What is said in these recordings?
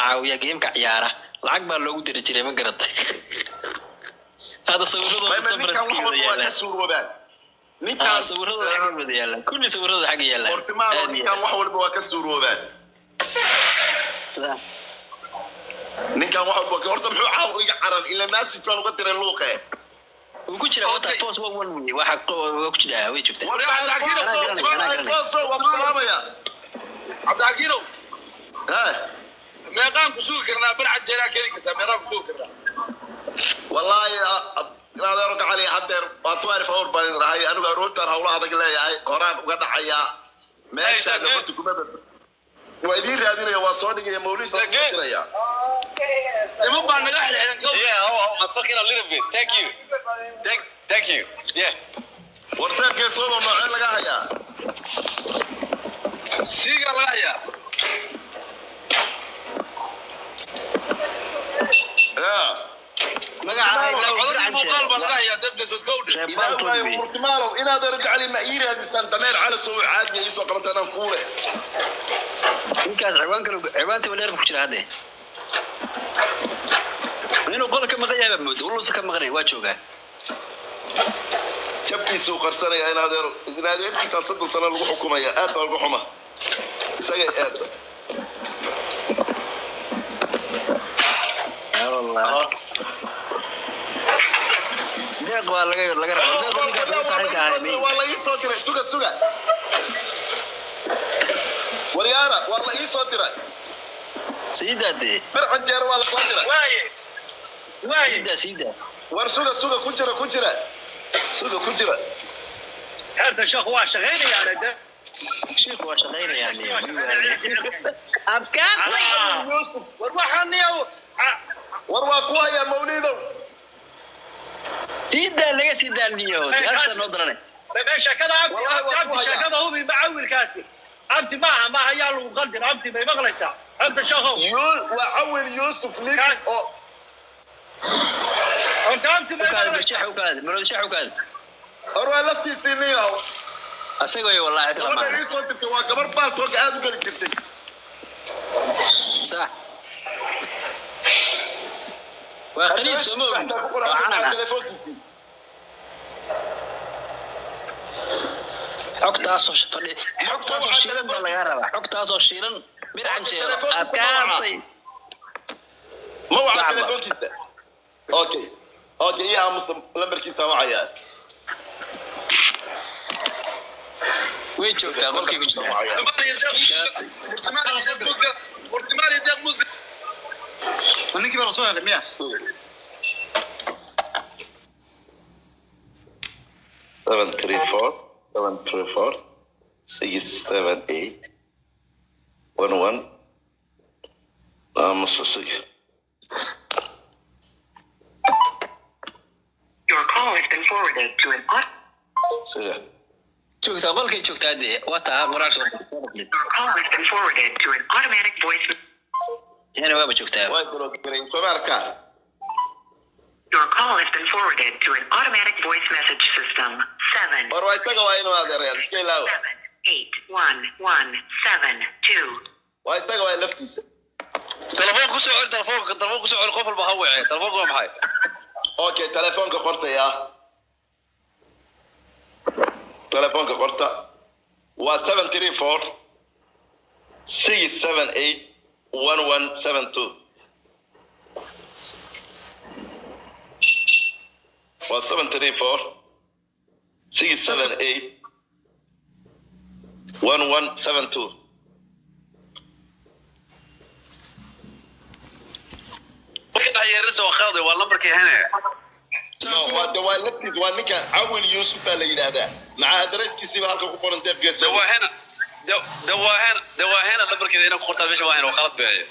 Caawiya gameka ciyaara, lacag baa loogu diri jiray, ma garatay? Hadda sawiradooda Ninkan wax walba waa ka suuroobaan. Ninkan Sawirradooda xagga wada yaalaan, kulli sawirradooda xagga yaalaan. Hortimaalo, ninkan wax walba waa ka suuroobaan. Ninkan wax walba horta muxuu caaw iga carar ila message baan uga diray luuqe. Wuu ku jiraa, wata force one one wey, waxa waa ku jiraa, way joogtaa. Waa ku salaamaya. Cabdixakiinow. He. Meeqaan ku sugi karnaa? Barcad jeeraa keeni kartaa? Meeqaan ku sugi karnaa? Wallaahi adeero gacali, haddeer waa 24 hour baan rahay anigu. Aroortaan hawlo adag leeyahay, horaan uga dhacayaa meeshaan. Horta kuma waa idiin raadinaya, waa soo dhigaya, mawliid soo diraya. Niman baa naga xirxiran kow. Yeah, oh, I'm fucking a little bit. Thank you. Thank you. Yeah. Warteerkeesoodo noocee laga hayaa? Siigaa laga hayaa. Ya. Codadii muuqaal baa laga hayaa dad besood kowdhe. Murtimaalow, inaad gacali ma ii raadisaan dameer calasow caadiga iisoo qabata inaan kuule. Ninkaas ciwaan kale, ciwaantii dheer ku jira hadde. Inuu qol ka maqan yahay baa moodo, wuluusa ka maqanay, waa joogaa. Jabkiisuu qarsanaya in adeero, in adeerkiisaa 30 sano lagu xukumaya. Aad baa uga xuma isaga aad. Wallah. Deeq waa laga rabaa, deeq ninkaas ugu saaxiibka ahay may. Waa la ii soo diray, suga suga, waryaara, waa la ii soo diray. Siidaa dee. Fircan jeer waa la soo diray. Waaye waaye. Siidaa, siidaa. War suga suga, ku jira, ku jira, suga, ku jira. Xeerta sheekhu waa shaqaynayaa de. Shiikhu waa shaqaynayaa. War waxaan niyow. War waa ku hayaa, mawliidow. Siidaa, laga sii daaniyo gaasha noo darane. Sheekada abti, abti, abti, sheekada hubi macawilkaasi abti maaha, maaha, yaa lagu qaldin. Abti, may maqlaysaa xogta sheekhow? Waa Cawil Yuusuf nin oo Horta abti, may maqlaysaa? Ukaadi, maroodi shax ukaadi. Hor waa laftiisii niyahow. Asagoo iyo wallahi cid Gabadha lamaana. ii soo dirtay waa gabar baaltoog aad u geli jirtay. Sax, waa khaliis, soo ma ogin, waa canan ah. Telefoonkiisii. Xogtaasoo fadhi, xogtaasoo shiilan baa lagaa rabaa, xogtaasoo shiilan, mircan jeero adkaatay. Ma waca telefoonkiisa? Okay, iyo aamusa, lambarkiisa wacayaa. Way joogtaa, qolkay ku jirtaa. Murtimaal iyo deeq mudga. Ninkii baa lasoo helay miya? 734 734 678 11. Aamusa, suga. Your call has been forwarded to an Suga. Joogtaa, qolkay joogtaa dee, waa taa qoraal soo. Your call has been forwarded to an automatic voice. Yani waaba joogtaa. Waa block-gareeyay, sooma arkaa? Your call has been forwarded to an automatic voice message system. Seven War waa isaga, waa inuu adeerayaal iska ilaawa. 7 8 1 1 7 2. Waa isaga, waa laftiisa. Telefoon ku soo celi, telefoonka, telefoon ku soo celi, qof walba ha wacee. Telefoonka waa maxay? Okay, telefoonka qortaya, telefoonka qorta, waa 734 678 1172. Waa 734 678 1172. Marka dhex yeeraysa waa khalday, waa lambarkii hene. No, waa de, waa laftiisa, waa ninka Cawil Yuusuf baa la yidhaahdaa, maca adreskiisiiba halka ku qoran, deefgeesa. Dawaahena, dawaahena, dawaahena, lambarkeeda inaa ku qortaa meesha waahena, waa khalad beeye.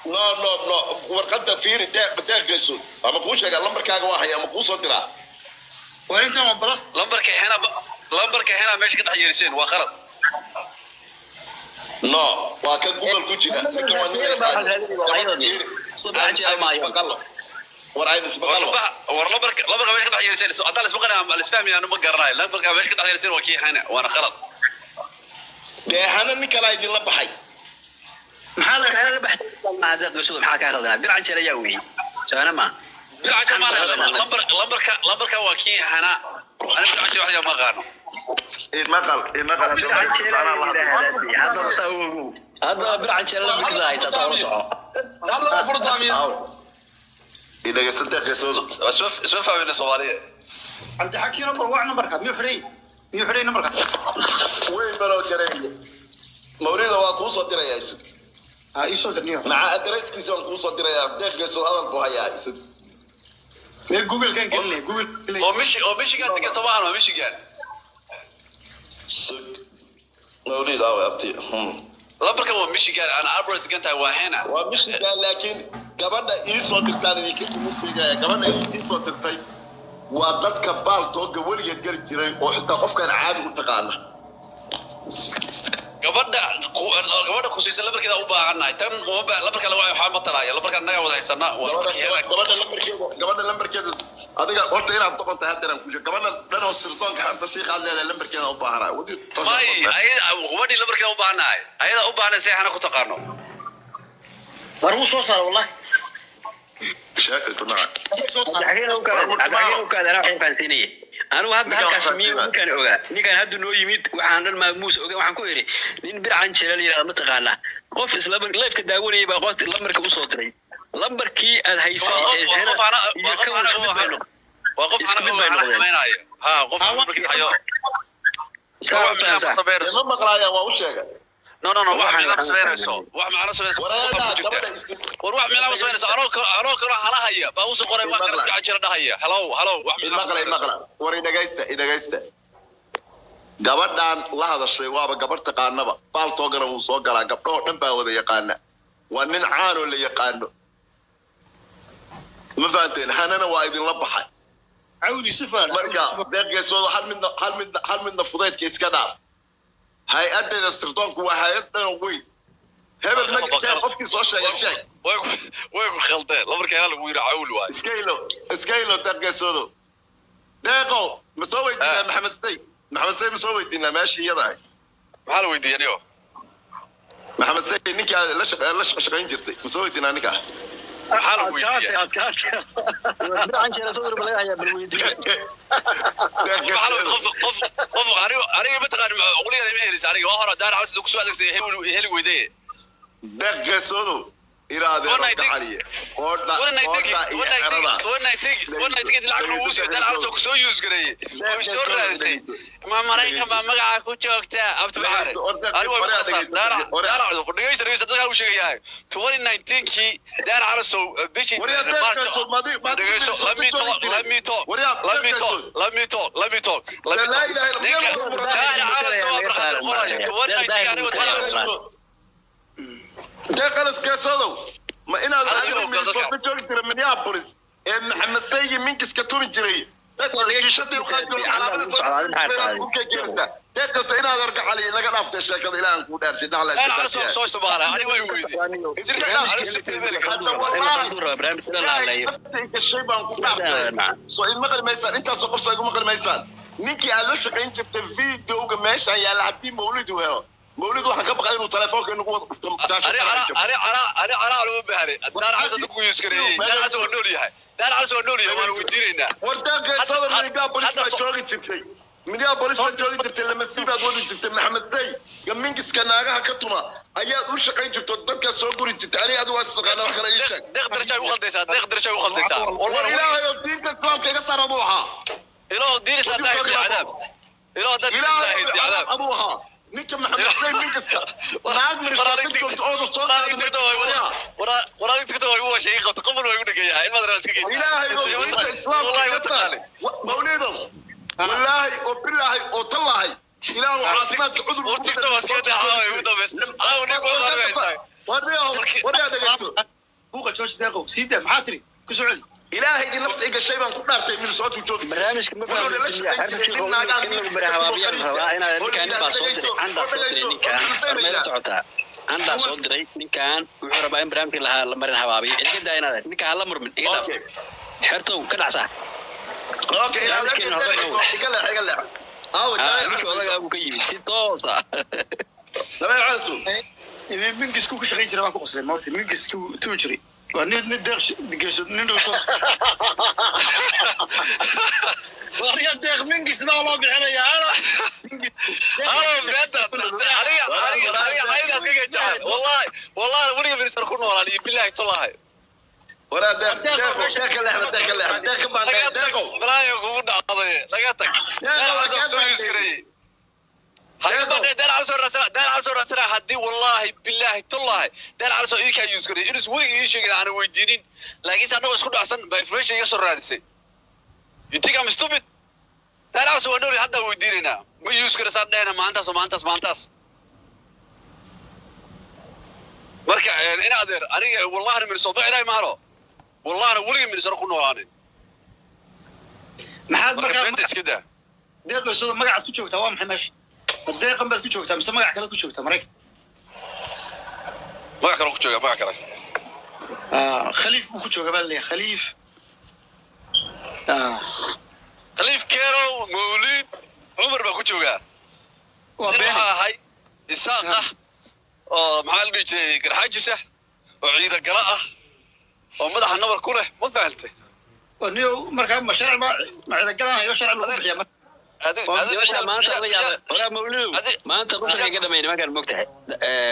No, warqadda fiiri, deeq, deeq geeso, ama kuu sheega lambarkaaga waa haya, ama kuu soo diraa. War intan waa balas. Lambarka hena, lambarka hena meesha ka dhex yeeriseen waa khalad. No, waa kan Google ku jira. Ninkan waa ninka. War aynu ismaqallo. War lambarka meesha ka dhex yeeriseen, haddaan la ismaqanaya ama la isfahmaya, anu ma garanayo. Lambarka meesha ka dhex yeeriseen waa kii hena, waana khalad. Deexana nin kalaa idinla baxay. Maxaa la Marka la baxsan ma hada qisadu maxaa ka hadlanaa? Bir canjeero ayaa weeyey. Soona ma. Bilcanjeer ma lambar, lambarka waa kii hana. Ana bilcanjeer wax ma aqaano. Maqal, maqal. Bir canjeero ayaa hadda saa ugu. Hadda bir canjeero la bixisa haysa saa ula soco. Hal lama furdaamiya. Dhegeysta deeqeysoodo. Isma fahmayna Soomaaliya. Cabdixakiin bal wac nambarka, miyuu xidhay? Miyuu xidhay nambarka? Way baloo gareeye. Mawlida waa kuu soo dirayaa, isug. Ha ii soo dirniyo. Maca adreyskiisa waan kuu soo dirayaa. Deeqeysoo hadal buu hayaa, isug. Mee Google-kan gelinay, Google. Oo Michigan degan Soomahan waa Michigan. Sug. Mawlid awe abti. Lambarka waa Michigan, ana Arbor degan tahay, waa Hena. Waa Michigan, laakiin gabadha ii soo dirtaan idinka idin sheegaya. Gabadha ii soo dirtay waa dadka baal tooga weligeed geli jiray oo xitaa qofkan caadi u taqaana. Gabadha ku siisa lambarkeeda u baahannahay. Tan uma baa lambarka la waxaa ma taraya. Lambarka annaga wada haysana waa lambarkii Hena. Gabadha lambarkeeda adiga horta inaad doqon tahay haddeer aan ku sheego. Gabadha dhan oo sirdoonka xanta shiikhaad leedahay lambarkeeda u baahanahay. Wadi. May ayada gabadhii lambarkeeda u baahannahay. Ayada u baahanay si Hena ku taqaano. War wuu soo saaray wallahi. Sheeka ku naca. Soo saaray. Cabdixakiin u kaada, Cabdixakiin u kaada, anaa waxaan fahansiinayay. Anigu hadda halkaas miyu ninkaan ogaa. Ninkaan hadda noo yimid waxaan dhan maamuus ogaa, waxaan ku idhi nin bir canjeero la yidhahdo ma taqaanaa? Qof isla live-ka daawanayay baa qof lambarka usoo diray. Lambarkii aad haysay ee Waa Hena qof ana iyo waa qof kan ana isku mid bay noqdeen. waa qof Isku ana mid bay ana noqdeen. xamaynaya. Ha, qof lambarkeeda hayo. Saa u Wax micno ma fahansan. sameynayso. Ma maqlaayaan, waa u sheegay. No, no, no, wax Waxaan micno ma sameynayso. Wax macno sameynayso. Wareegaa Qof ku jirta. gabadha isku. War wax micno ma sameynayso. Anoo kale halahaya baa usoo qoray wax kale bilcanjeer dhahaya. Hello, hello, wax micno ma Maqla, sameynayso. maqla. War idhagaysta, idhagaysta. Gabadhan la hadashay waaba gabar taqaanaba. Baal toogana wuu soo galaa. Gabdhahoo dhan baa wada yaqaana. Waa nin caanoo la yaqaano. Ma fahanteen? Hanana waa idinla baxay. Cawdi Yusuf baa la- Marka deeqgeysoodo, hal midna fudaydka iska dhaaf. Hay-adeeda sirdoonku waa hay-ad dhan oo weyn. Hebel magacee qofkii soo sheegay sheeg. Way ku khaldeen. Lambarka Hena lagu yidhi cawl waay. Iska ilo, iska ilo deeqgeysoodo. Deeqo, ma soo weydiinaa Maxamed Say? Maxamed Say ma soo weydiinaa meeshii iyada ahay? Maxaa la weydiiyay niyo? Maxamed Say ninkii aad la shaqayn jirtay ma soo weydiinaa ninkaa? Maxaa la weydiiyay? Adkaatay, adkaatay. Bir canjeero sawir ba laga hayaa, bal weydiiyo. Maxaa la qof aniga ma taqaan uqliyan ima helaysa aniga waa hore daar caws ku soo adeegsay heli weyday. Deeqgeysoodo, iraadeero gacaliye qoodha qoodha iyo xerada. Lacag lagu siiyo daar caws ku soo use gareeyay oo soo raadisay ma Maraykan baa magaca ku joogta abtu baxare aniga way ku qasar daar daar dhegeysta, dhegeysta, dadka u sheegayaa 2019kii daar caws bishii Waryaa deeqgeesood, maadi dhegeyso, let me talk, let me talk, Waryaa let me talk, let me talk, let me talk, let me Laa talk. ilaaha illa Ninka Allah. daar caws waa markhaati qoraya 2019 aniga daar caws. Deeqgeysoodow, ma inaad Adiga adigu oo kale dadka. Minnesota joogi jiray, Minneapolis ee Maxamed Saygi minkiska tumi jiray, dadka kiishadii u qaadi jiray, calaamada soo keenaysaa. Deeqgeeso, inaad argacali naga dhaaftay sheekada, ilaahan kuu dhaarshay dhacla. Daar caws waa soo isticmaalay aniga way weydiiyay. Shay baan ku dhaaftay, soo ima maqli maysaan? Intaasoo qof soo igu maqli maysaan? Ninkii aad la shaqayn jirtay videoga meeshaan yaalla haddii Mawlid uu helo, Mawlid waxaan ka baqay inuu telefoonka inagu wada dhufto. Ani calaa lama baahni. Daar caws ku use gareeyay. Daar caws waa nool yahay, daar caws waa nool yahay, waan weydiinaynaa. War deeqeysada, Minneapolis baa joogi jirtay, Minneapolis baa joogi jirtay, lamasi baad wadi jirtay. Maxamed Day gamingiska naagaha ka tuma ayaad u shaqayn jirto, dadkaa soo guri jirtay. Aniga adigu waa isnaqaana, wax kale ii sheeg. Deeq darajay u khaldaysaa, deeq darajay u khaldaysaa. War ilaahay oo diinta islaamka iga saar aduu ahaa. Ilaahu diin islaamka haysti cadaab, ilaahu dad Ilaahay haysti cadaab. aduu ahaa ninka Maxamed Day mingiska naag Minnesota joogto ooda soo Waraalig tigta waa igu washay qabta qofna waa igu dhegeeyaa ilmaad raa iska geysa. Ilaahay oo diinta islaamka iga saar. Mawlidow, wallaahi oo bilaahi oo tallaahi, ilaahu caafimaadka cudur War tigta waa iska daa caawa igu dambaysa caawa ninku waa dambaysa. Waryaa, dhegeyso. Buuqa jooji, Deeqow sii daa. Maxaa tiri? Ku soo celi. Ilaahaygii nafta iga shay baan ku dhaartay, Minnesota joogi. Barnaamijka ma fahamsiiya harta shiikhu in lagu barahawaabiyaa la rabaa inaad ninkaan nin baa soo diray, candaa soo diray ninkaan. War meela socotaa? Candaa soo diray ninkaan, wuxuu rabaa in barnaamijka lahaa la marin habaabiyo. Iga daa inaad ninkaan hala murmin, iga dhaaf. Xertow ka dhacsaa. Okay, iga leex, iga leex. Aawe? Ninka odagaa buu ka yimid si toosa. Dabeer calasow. Mingisku ku shaqayn jiray baan ku qoslay, maogtay? Mingisku tumi jiray waa nin deeq geeso nin dhowso. Warya, Deeq Mingis baa loo bixinayaa halo. Halo, beenta aniga ayadaas kaga jecel, wallahi wallahi, weliga minister ku noolaan iyo billahi tolahay. Waraa deeq, deeqo, deeq ka leexda, deeq ka leexda, deeq ka baaqay. Laga tag. Deeqo. Balaayo kugu dhacday, laga tag. Deeqo, waa kaa soo baaqay. use gareeyey. Deel cala soo raadsana, deel cala soo raadsana. Haddii wallahi billahi tullahi deel cala soo ii kaa use gareeyey inus weligii ii sheegin, aanan weydiinin, laakiinse annagoo isku dhacsan baa information iga soo raadisay. You think I'm stupid? Deel cala soo waa nooli, haddaa weydiinaynaa, ma use garaysaan dhehna maantaas oo maantaas maantaas. Marka in adeer, aniga wallahina Minnesota ma ilaahay maalo, wallahina weligii Minnesota ku noolaanin. Maxaad marka markaa beenta iska daa. Deeq geesooda, magacaad ku joogtaa waa maxay meesha? Ma deeqan baad ku joogtaa mise magac kale ku joogtaa Maraykan? Magac kale ku jooga, magac kale. Ah, Khaliif buu ku joogaa baa laleeyahay, Khaliif. Ah, Khaliif Kerow Mawlid Cumar baa ku joogaa. Waa nin been. Waxaa ahay Isaaq ah oo maxaa la dhihi jiray, Garxaajis ah oo ciida gala ah oo madaxa nabar ku leh, ma fahantay? Oo niyow, markaa ma sharci ma ma ciidagalaan hayo, sharci lagu bixiya marka? Nimanka maanta la yaabay waraa Mawlidow, maanta qusalka iga dhamay nimankan, mogtahay?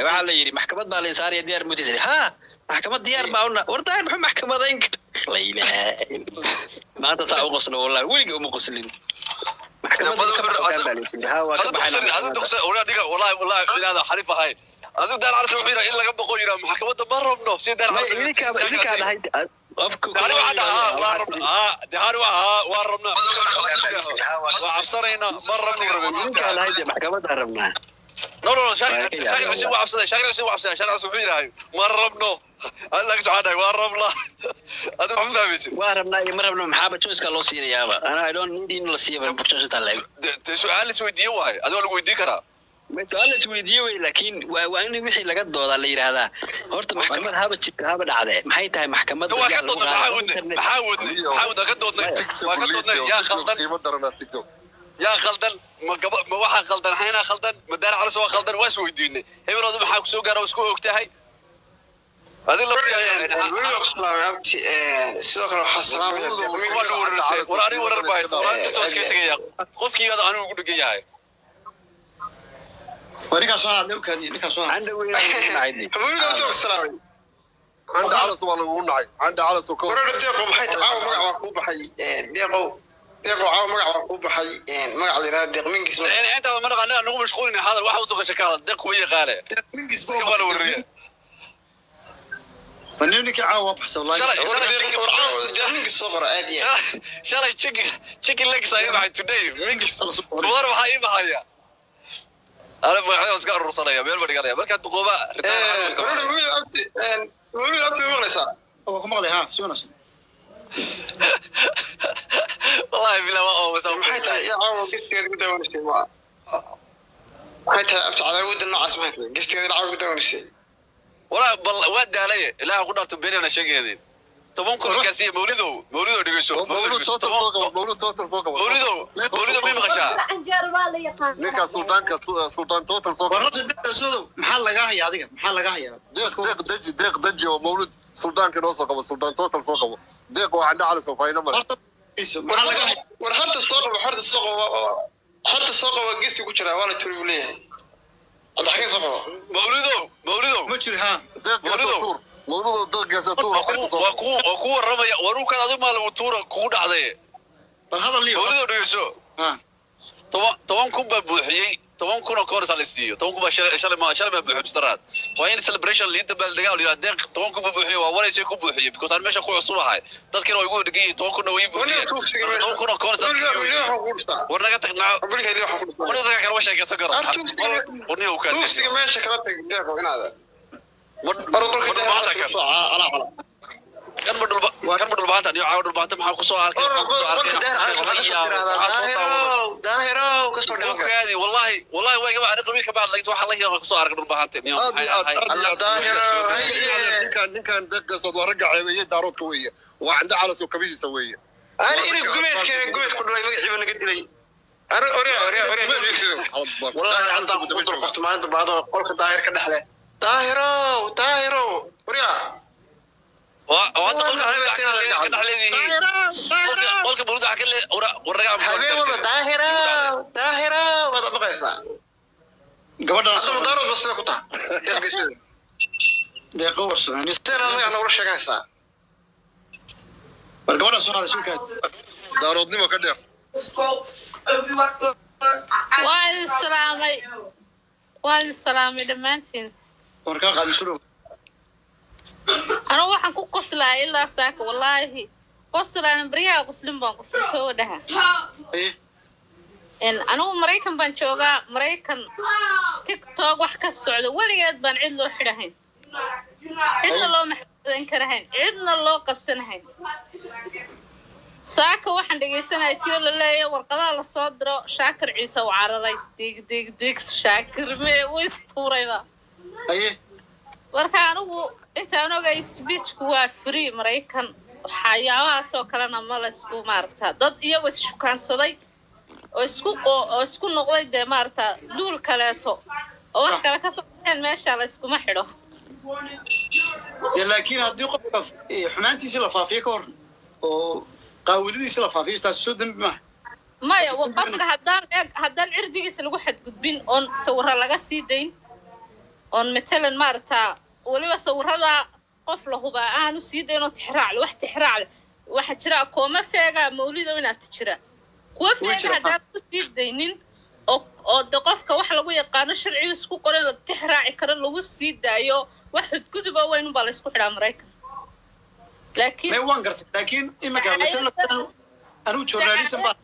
Waxaa la yidhi maxkamad baa la saaraya, diyaar mutis ha, maxkamad diyaar baa una war daahir muxuu maxkamadayn kara? La ilaaha maanta saa u qoslo, wallahi weliga uma qoslin. Maxkamadda ka baxayaan baa la yidhi, ha waa ka baxaynaa maxkamadda. Wallahi wallahi inaada xariif ahay adigu. Daar Calas wuxuu yidhaa in laga boqo, yidhaa maxkamadda ma rabno si daar Ma idinkaa idinkaa dhahay qofka. Ani waxaa dhahaa waa rabnaa, dehani waa waa rabnaa, waa cabsanaynaa, ma rabno rabin. Idinkaa dhahay dee maxkamadda rabnaa. No, Waa Shaakir ka yaabay. Shaakir Xuseen waa cabsaday, Shaakir Xuseen waa cabsaday. Shaakir Xuseen wuxuu yidhahay ma rabno, alla ka socon dhahay waa rabnaa. Adigu waxma fahmaysid. Waa rabnaa iyo ma rabno, maxaaba choice-ka loo siinayaaba? Ana I don't need in la siiyaba choice intaa la eg. Dee su'aal is weydiiye waaye, adigo lagu weydiin karaa. Ma su'aal la isweydiiye wey, laakiin waa in wixii laga doodaa la yidhaahdaa horta maxkamad haba jirta haba dhacde, maxay tahay maxkamadda? Waa ka yaa lagu doodnay, maxaa qaadaa wadnay? Internet? Maxaa wadnay? Maxaa wadnay? Ka doodnay, waa ka doodnay. Yaa khaldan? Qiimo daranaa TikTok. Yaa khaldan? Ma gaba ma waxaa khaldan, xaynaa khaldan, ma daar Calas waa khaldan? Waa is weydiinay. Hebelooda maxaa kusoo gaara? Isku og tahay adiga. Weli waa ku salaamay abti, sidoo kale waxaa salaamaya Deeq Mingis. War aniga warar baa haysta, war inta iska tegaya qofkii anigu ugu dhegan yahay. Waa ninkaas soo hadlay, u kaadiye ninkaas soo hadlay. Candha weyn aan ugu nacay dee. Weli abti waa ku salaamay. Candha Calas waa lagugu nacay, Candha Calas oo ka Warar Deeqo, maxay tahay caawa magac waa kuu baxay? Deeqow, Deeqow, caawa magac waa kuu baxay, magac la yidhahda Deeq Mingis. Intaada ma naqaan nagu mashquulina, hadal waxa usoo gasha ka hadal. Deeq kuma yaqaane. Mingis. Waa la warariya. Waa nin ninkii caawa waa baxsa wallahi. Shalay War shalay Deeq, chicken war caawa Deeq Mingis soo qora aad iyo aad. Shalay chicken legs ayaa baxay, today mingis war waxaa ii baxaya. Ana magacyada iska urursanaya, meel ba dhiganaya markaa duqooba. Warar weli abti, weli abti, ma maqlaysaa? Waa ku maqlay, ha, si wanaagsan. Wallahi bilaa waa oo Maxay tahay iyo caawa gestigeeda ku daawanisay? Ma maxay tahay abti cadaawada noocaas? Maxay tahay gestigeeda caawa ku daawanisay? Walaa bal waa daalaye, ilaaha ku dhaarto, beenana sheegaynin. 10,000 gaarsiiya Mawlidow, Mawlidow dhegeyso. Mawlud total soo qabo, Mawlud total soo qabo. Mawlidow, Mawlidow, mi maqashaa? Canjeero waa la yaqaan. Ninka sultaanka, sultaan total soo War qabo. horta Deeq geesoodow, maxaa lagaa hayaa adiga? Maxaa lagaa hayaa? Deeq, deeq deji, deeq deji oo Mawlud sultaanka noo soo qabo, sultaan total soo qabo. Deeq waa Candha Calas oo faa'iido male. Horta dhegeyso, maxaa lagaa hayaa? War harta soo qabo, harta soo qabo, harta soo qabo, gesti ku jira waa la turi buu leeyahay. Cabdixakiin soo qabo. Mawlidow, Mawlidow. Ma jiro, ha. Deeq geeso tuur, Mawludo, deeq geeso tuur oo xagga soo waa qabo. ku waa ku warramaya waruukaad adigu maa lagu tuura kugu dhacday. Bal hadal liyo. Mawlidow, dhegeyso. Ha. 10,000 baa buuxiyey, 10,000 oo koors la siiyo, 10,000 baa shalay shalay ma shalay baa buuxiyey mustaraad. Waa in celebration liinta baaldegaa la yidhaha. Deeq 10,000 baa buuxiyey, waa waraysay ku buuxiyey because aan meesha ku cusub ahay, dadkina waa igu dhegan yihiin, 10,000-na way ii Weli buuxiyeen. tuugsiga meesha. 10,000 oo koors. Weli weli waxaan ku dhuftaa. War naga tag naco. Weli weli waxaan ku dhuftaa. War dadka kale ma sheekaysan karo. Ar tuugsiga Warniyo u kaadin. Tuugsiga meesha kala tag Deeqo inaada. War qolka Dhulbaanta Deeq kan soo cala cala. kan ma dhulba kan ma dhulbaanta niyo caawa dhulbaanta maxaa ku soo arkay? War Maxaa ku soo arkay? qolka Deeq waxaa ka soo tiraahdaa Daahirow, Daahirow ka soo dhiman kara. Kaadi wallahi wallahi way gaba ani qabiilka baad lagto waxa la yaaba ku soo arkay dhulbaanta niyo. Aad iyo aad, aad iyo aad. Daahiro, haye. Ninkan deeq geesood waa ragga ceebeeyey daaroodka weeye, waa Candha Calas oo kabihiisa weeye. Ani inay gumeedka gumeed ku dhalay magaciiba naga dilay. Ani ore ore ore tuugsiga. Wallahi haddaan ku dul qabto maalinta baado qolka Daahir ka dhexle. Daahirow, Daahirow, waryaa. Hadda qolka ka dhex leedihiin, qolka buruda waxaa ka le warraga. Habeen walba Daahirow, Daahirow waad maqlaysaa. Gabadhan Hadda mudaarood ba sida ku taha. Deeq geesood. Deeqo warsan. Sideen anaga nagula sheeganaysaa. War gabadhan soo hadashay kaad. Daaroodnimo ka dheer. Waa idin salaamay, waa idin salaamay dhammaantiin. War kaa qaadin soo dhow. Anigu waxaan ku qoslaa ilaa saaka, wallaahi qoslaana baryaha qoslin baan qoslay kowa dhaha. Anigu Maraykan baan joogaa. Maraykan TikTok wax ka socda weligeed baan cid loo xidhahayn, cidna loo maxkamadan karahayn, cidna loo qabsanahayn. Saaka waxaan dhegaysanaya tiyo la leeyahay warqadaha lasoo diro Shaakir Ciise u cararay, dig dig dig, Shaakir mee u istuurayba. Marka anigu intaan ogay speechku waa free Maraykan, waxyaabahaasoo kalena ma la isku maaragtaa. Dad iyagoo is shukaansaday oo isku qo oo isku noqday dee maaragtaa duul kaleeto oo wax kale ka soo baxeen meesha la iskuma xidho. Dee laakiin haddii qofka xumaantiisii la faafiyo ka hor oo qaawiladiisi la faafiyo, taasi soo dembi maaha. Maya, qofka haddaan eeg haddaan cirdigiisa lagu xadgudbin oon sawirro laga sii dayn oon matalan maaragtaa weliba sawirada qof la hubaa aanu sii dayn oo tixraac leh, wax tixraac leh waxaa jira kooma feega mawlido inaad jira kuwa feega haddaan ku sii daynin oo de qofka wax lagu yaqaano sharcigiisa ku qoran la tixraaci karo lagu sii daayo, wax xadguduba weyn unbaa la isku xidhaa Maraykan, laakiin May, waan gartay, laakiin iminka matalan anigu journalism baan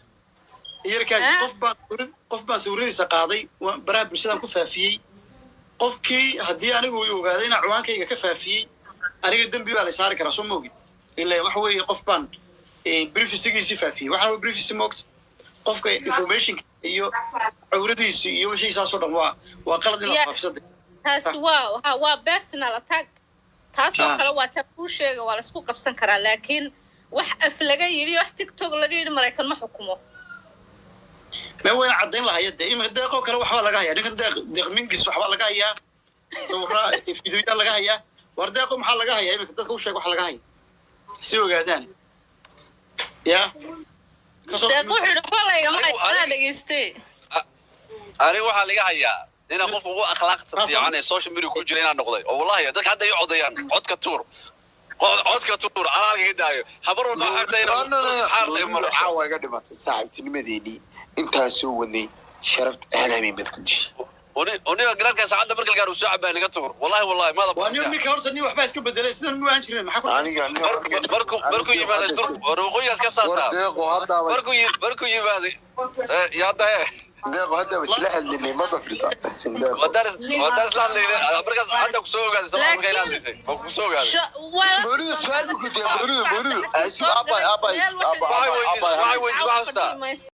yarkaa, qof baan sawiradiisa qaaday, waan baraha bulshadaan ku faafiyey. Qofkii haddii anigu i ogaaday inaan ciwaankayga ka faafiyey, aniga dembi baa la saari karaa, soo ma ogid? Ila waxa weeye qof baan privacygiisii faafiyey. Waxaan waa privacy, moogta, qofka informationka iyo cawradiisi iyo wixiisaasoo dhan waa qalad in la faafiso. Taasi waa ha, waa personal attack taasoo kale. Waa taa kuu sheega, waa la isku qabsan karaa, laakiin wax af laga yidhi, wax TikTok laga yidhi, Maraykan ma xukumo. Ma wayna caddayn lahaya dee. Iminka Deeqoo kale waxbaa laga hayaa, ninkan Deeq, Deeq Mingis, waxbaa laga hayaa, sawirraa fiidiyoyaa laga hayaa. War Deeqo, maxaa laga hayaa iminka? Dadka u sheeg waxa laga haya si ogaadaan ya. Deeq wuxuu yidhi waxba laygama hayo, anaa dhegaystay. Aniga waxaa laga hayaa inaan qofka ugu akhlaaqta fiican ee social media ku jira inaan noqday, oo wallahi dadka hadda ay codeeyaan, codka tuur, codka tuur, anaa halka ka daayo habar walba xaarta inaan. Caawa iga dhimatay saaxiibtinimadeennii intaan soo wadnay sharafta aadaamay baad ku dishay. Uniga garaadka saacadda marka la gaaro soo cabaa naga tuur, wallahi wallahi maada. Waa nin ninka horta nin waxbaa iska bedelay, sidan mu ahaan jirin, maxaa ku Aniga Markuu yimaaday waqooyigaas ka saartaa. Deeqo haddaaba Markuu yimaaday yaada he. Deeqo haddaaba isla hadlinay, ma dafrita Deeqo. Wadaan isla hadlayna markaas hadda kusoo ogaaday sabab markaa ila hadlaysay waa kusoo ogaaday. Mawlidu su'aal buu ku diyaa, Mawlidu, Mawlidu, abay, abay, abay, Waxay abay. weydiisay, waxay weydiisay, waxaa xasuustaa.